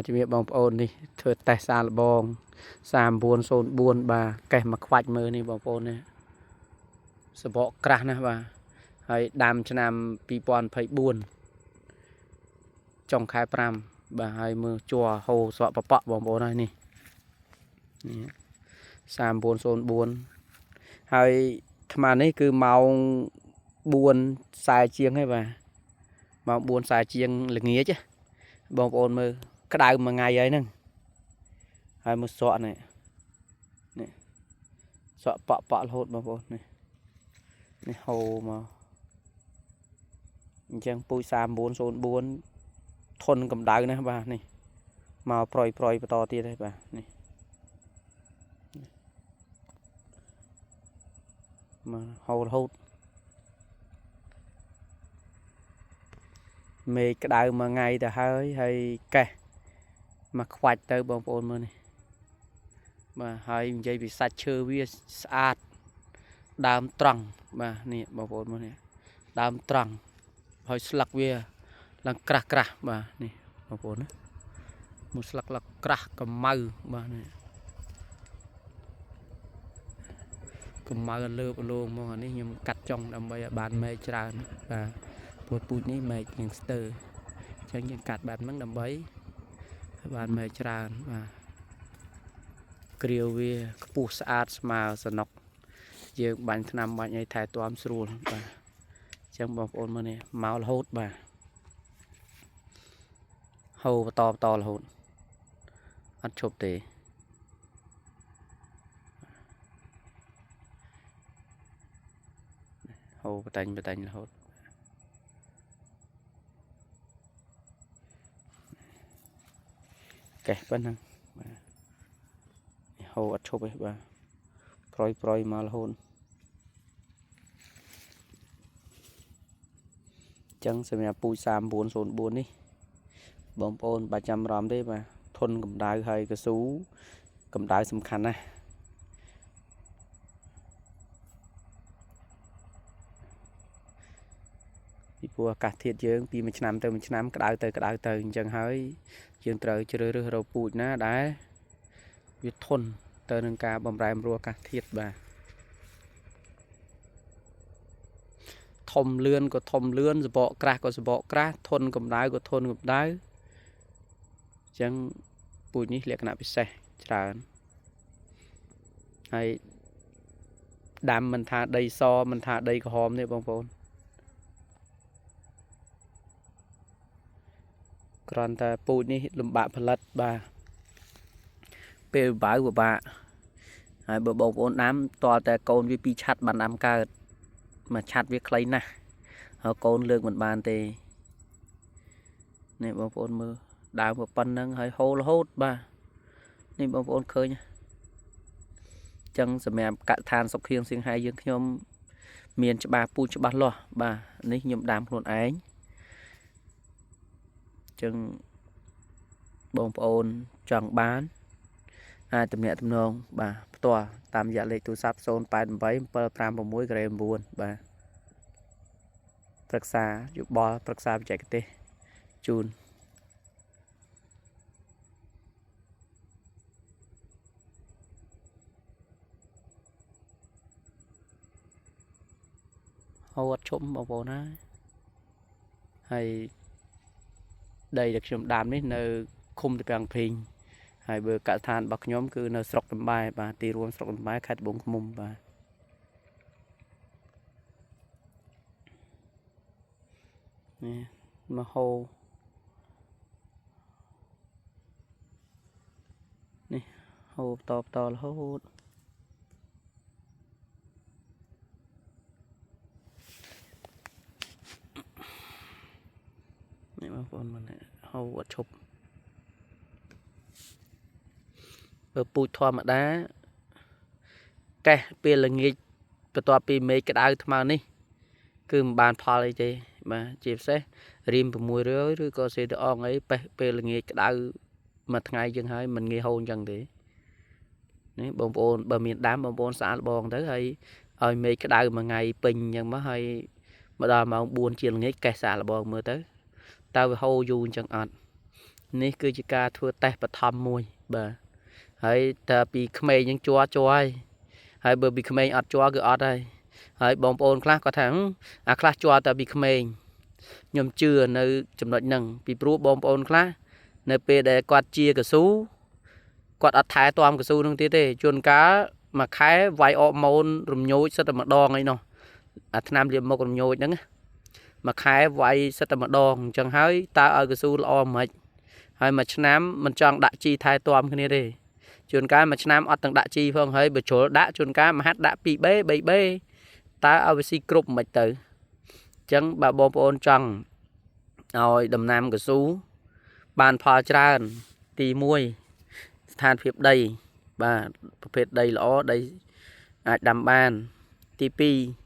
ជំរាបបងប្អូននេះធ្វើតេស្តសាកល្បង3904បាទកេះមកខ្វាច់មើលនេះបងប្អូននេះសបកក្រាស់ណាស់បាទហើយដាំឆ្នាំ2024ចុងខែ5បាទហើយមើលជ័រហូរសក់ពពកបងប្អូនហើយនេះនេះ3904ហើយអាត្មានេះគឺម៉ោង4:40ជាងហើយបាទម៉ោង4:40ជាងល្ងាចបងប្អូនមើលក្តៅមួយថ្ងៃហើយហ្នឹងហើយមើលសក់នេះនេះសក់ប៉ក់ប៉ក់រហូតបងប្អូននេះនេះហូរមកអញ្ចឹងពូជ3904ធន់កម្ដៅណាស់បាទនេះមកប្រុយប្រុយបន្តទៀតហើយបាទនេះមកហូររហូតមេឃក្តៅមួយថ្ងៃទៅហើយហើយកេះមកខ្វាច់ទៅបងប្អូនមើលនេះបាទហើយនិយាយពីសាច់ឈើវាស្អាតដើមត្រង់បាទនេះបងប្អូនមើលនេះដើមត្រង់ហើយស្លឹកវាឡើងក្រាស់ក្រាស់បាទនេះបងប្អូនណាមួយស្លឹកឡើងក្រាស់កម្ៅបាទនេះកម្ៅលើបលងមកអានេះខ្ញុំកាត់ចុងដើម្បីឲ្យបានមែកច្រើនបាទព្រោះពូជនេះមែកនឹងស្ទើអញ្ចឹងយើងកាត់បែបហ្នឹងដើម្បីឲ្យបានមែកច្រើនបាទគ្រាវវាខ្ពស់ស្អាតស្មើសនុកយើងបាញ់ថ្នាំបាញ់អីថែទាំស្រួលបាទអញ្ចឹងបងប្អូនមើលនេះមករហូតបាទហូរបន្តបន្តរហូតអត់ឈប់ទេហូរបតាញ់បតាញ់រហូតកេះប៉ុណ្ណឹងបាទហូរអត់ឈប់ទេបាទប្រុយប្រុយមករហូតចឹងសម្រាប់ពូជ3904នេះបងប្អូនបាច់ចាំរំទេបាទធន់កម្ដៅហើយកស៊ូកម្ដៅសំខាន់ណាស់ពីព្រោះអាកាសធាតុយើងពីមួយឆ្នាំទៅមួយឆ្នាំក្តៅទៅក្តៅទៅអញ្ចឹងហើយយើងត្រូវជ្រើសរើសរកពូជណាដែលវាធន់ទៅនឹងការបំរែបំរួលអាកាសធាតុបាទធំលឿនក៏ធំលឿនសបកក្រាស់ក៏សបកក្រាស់ធន់កម្ដៅក៏ធន់កម្ដៅអញ្ចឹងពូជនេះលក្ខណៈពិសេសច្រើនហើយដាំមិនថាដីសមិនថាដីក្រហមទេបងប្អូនគ្រាន់តែពូជនេះលំបាកផលិតបាទពេលបៅពិបាកហើយបើបងប្អូនដាំតើតែកូនវាពីរឆាត់បានដាំកើតមួយឆាត់វាខ្លីណាស់ហើយកូនលើកមិនបានទេនេះបងប្អូនមើលដើមប៉ុណ្ណឹងហើយហូររហូតបាទនេះបងប្អូនឃើញចឹងសម្រាប់កឋានសុខៀងសៀងហៃយើងខ្ញុំមានច្បាស់ពូជច្បាស់លាស់បាទនេះខ្ញុំដាំខ្លួនឯងចឹងបងប្អូនចង់បានអាចទំនាក់ទំនងបាទផ្ទាល់តាមរយៈលេខទូរស័ព្ទ088 756 9បាទប្រឹក្សាយោបល់ប្រឹក្សាបច្ចេកទេសជូនហូរអត់ឈុំបងប្អូនណាហើយដីដែលខ្ញុំដាំនេះនៅឃុំត្រពាំងភីងហើយបើកសិដ្ឋានរបស់ខ្ញុំគឺនៅស្រុកតំបែបាទទីរួមស្រុកតំបែខេត្តត្បូងឃ្មុំបាទនេះមកហូរនេះហូរបន្តបន្តរហូតនេះបងប្អូនមើលហូរអត់ឈប់បើពូជធម្មតាកេះពេលល្ងាចបន្ទាប់ពីមេឃក្តៅថ្មើនេះគឺមិនបានផលអីទេបាទជាពិសេសរៀម600ឬក៏សេតអងអីបេះពេលល្ងាចក្តៅមួយថ្ងៃជាងហើយមិនងាយហូរអញ្ចឹងទេនេះបងប្អូនបើមានដាំបងប្អូនស្អាតលបងទៅហើយឲ្យមេឃក្តៅមួយថ្ងៃពេញអញ្ចឹងមកហើយមកដល់ម៉ោង4ជាងល្ងាចកេះស្អាតលបងមើលទៅតើវាហូរយូរអញ្ចឹងអត់ នេះគឺជាការធ្វើតេស្តបឋមមួយបាទហើយតែពីក្មេងហ្នឹងជ័រជ័រហើយហើយបើពីក្មេងអត់ជ័រគឺអត់ហើយហើយបងប្អូនខ្លះគាត់ថាអាខ្លះជ័រតែពីក្មេងខ្ញុំជឿនៅចំណុចហ្នឹងពីព្រោះបងប្អូនខ្លះនៅពេលដែលគាត់ជាកស៊ូគាត់អត់ថែទាំកស៊ូនឹងទៀតទេជួនកាលមួយខែវាយអរម៉ូនរំញោចសិតតែម្ដងអីនោះអាថ្នាំលាបមុខរំញោចហ្នឹងមួយខែវាយសិតតែម្ដងអញ្ចឹងហើយតើឲ្យកស៊ូល្អមិនហើយមួយឆ្នាំមិនចង់ដាក់ជីថែទាំគ្នាទេជួនកាលមួយឆ្នាំអត់ទាំងដាក់ជីផងហើយបើជ្រុលដាក់ជួនកាលមហាត់ដាក់ 2B 3B តើឲ្យវាស៊ីគ្រប់មិនទៅអញ្ចឹងបើបងប្អូនចង់ឲ្យដំណាំកស៊ូបានផលច្រើនទី1ស្ថានភាពដីបាទប្រភេទដីល្អដីអាចដាំបានទី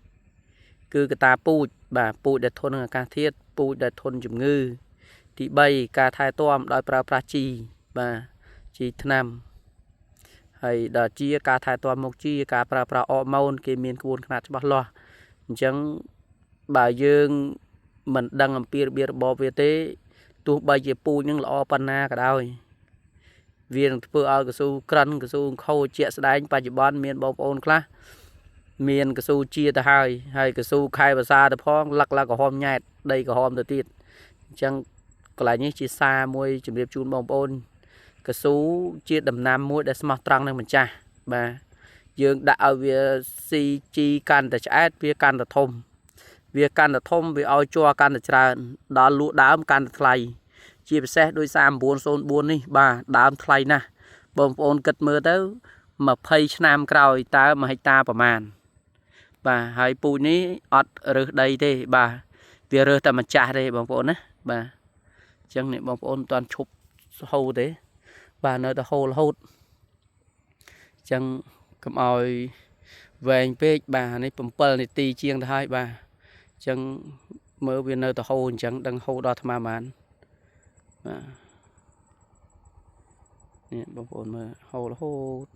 2គឺកតាពូជបាទពូជដែលធន់នឹងអាកាសធាតុពូជដែលធន់ជំងឺទី3ការថែទាំដោយប្រើប្រាស់ជីបាទជីថ្នាំហើយដល់ជាការថែទាំមុខជាការប្រើប្រាស់អរម៉ូនគេមានក្បួនខ្នាតច្បាស់លាស់អញ្ចឹងបើយើងមិនដឹងអំពីរបៀបរបបវាទេទោះបីជាពូជនឹងល្អប៉ុណ្ណាក៏ដោយវានឹងធ្វើឲ្យកស៊ូក្រិនកស៊ូខូចជាក់ស្ដែងបច្ចុប្បន្នមានបងប្អូនខ្លះមានកស៊ូជាទៅហើយហើយកស៊ូខែភាសាទៅផងលឹកលក្រហមញ៉ែតដីក្រហមទៅទៀតអញ្ចឹងកន្លែងនេះជាសារមួយជម្រាបជូនបងប្អូនកស៊ូជាដំណាំមួយដែលស្មោះត្រង់នឹងម្ចាស់បាទយើងដាក់ឲ្យវាស៊ីជីកាន់តែឆ្អែតវាកាន់តែធំវាកាន់តែធំវាឲ្យជ័រកាន់តែច្រើនដល់លក់ដើមកាន់តែថ្លៃជាពិសេសដោយ3904នេះបាទដើមថ្លៃណាស់បងប្អូនគិតមើលទៅ20ឆ្នាំក្រោយតើ1ហិកតាប្រមាណបាទហើយពូជនេះអត់រើសដីទេបាទវារើសតែម្ចាស់ទេបងប្អូនណាបាទអញ្ចឹងនេះបងប្អូនមិនទាន់ឈប់ហូរទេបាទនៅតែហូររហូតអញ្ចឹងកុំឲ្យវែងពេកបាទនេះ7នាទីជាងទៅហើយបាទអញ្ចឹងមើលវានៅតែហូរអញ្ចឹងដឹងហូរដល់អាត្មាបានបាទនេះបងប្អូនមើលហូររហូត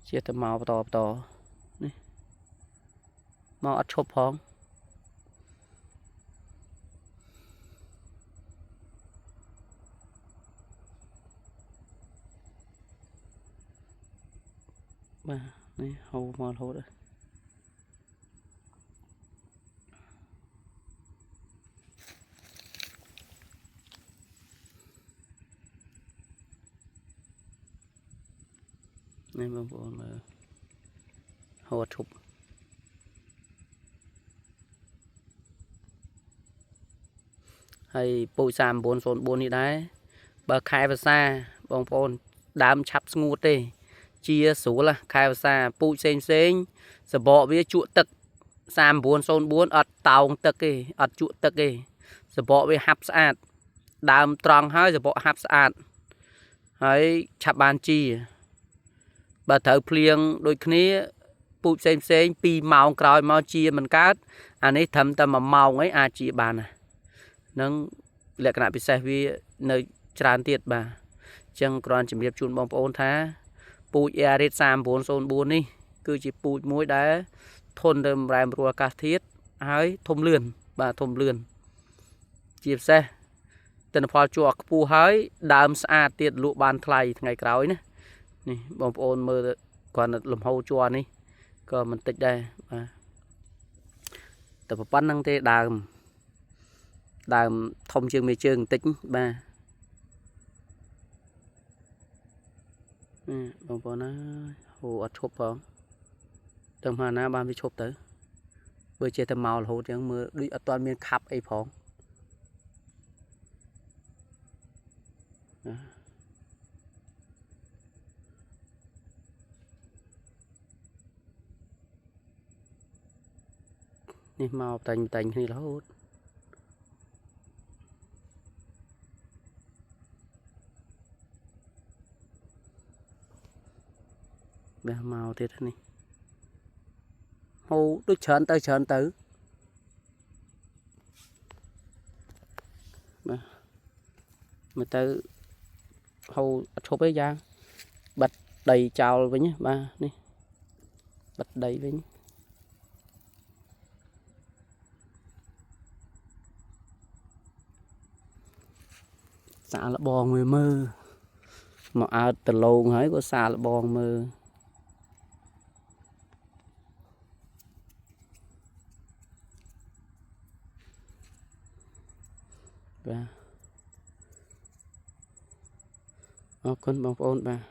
ជាតែមកបន្តបន្តនេះមកអត់ឈប់ផងបាទនេះហូរមករហូតនេះបងប្អូនមើលហូរឈប់ហើយពូជ3904នេះដែរបើខែវស្សាបងប្អូនដើមឆាប់ស្ងួតទេជាស្រួលខែវស្សាពូជផ្សេងផ្សេងសបកវាជក់ទឹក3904អត់តោងទឹកទេអត់ជក់ទឹកទេសបកវាហាប់ស្អាតដើមត្រង់ហើយសបកហាប់ស្អាតហើយឆាប់បានជាបើត្រូវភ្លៀងដូចគ្នាពូជផ្សេងផ្សេង2ម៉ោងក្រោយមកជាមិនកើតអានេះត្រឹមតែ1ម៉ោងអីអាចជាបានណានឹងលក្ខណៈពិសេសវានៅច្រើនទៀតបាទអញ្ចឹងគ្រាន់ជម្រាបជូនបងប្អូនថាពូជ Arid 3904នេះគឺជាពូជមួយដែលធន់ទៅបម្រែបម្រួលអាកាសធាតុហើយធំលឿនបាទធំលឿនជាពិសេសទិន្នផលជ័រខ្ពស់ហើយដើមស្អាតទៀតលក់បានថ្លៃថ្ងៃក្រោយណានេះបងប្អូនមើលគ្រាន់តែលំហូរជ័រនេះក៏មិនតិចដែរបាទតែប៉ុណ្្នឹងទេដើមធំជាងមេជើងបន្តិចបាទបងប្អូនណាហូអត់ឈប់ផងទៅមកណាបានវាឈប់ទៅបើចេះតែមករហូតចឹងមើលដូចអត់ទាន់មានខាប់អីផងនេះមកតែងគ្នារហូតបាទមកទៀតនេះហូរដូចច្រើនទៅច្រើនទៅបាទមើលទៅហូរអត់ឈប់ទេយ៉ាងបិទដីចោលវិញបាទនេះបិទដីវិញ សាកល្បងមួយមើលមកអើតដលងហើយក៏សាកល្បងមើលបាទអរគុណបងប្អូនបាទ។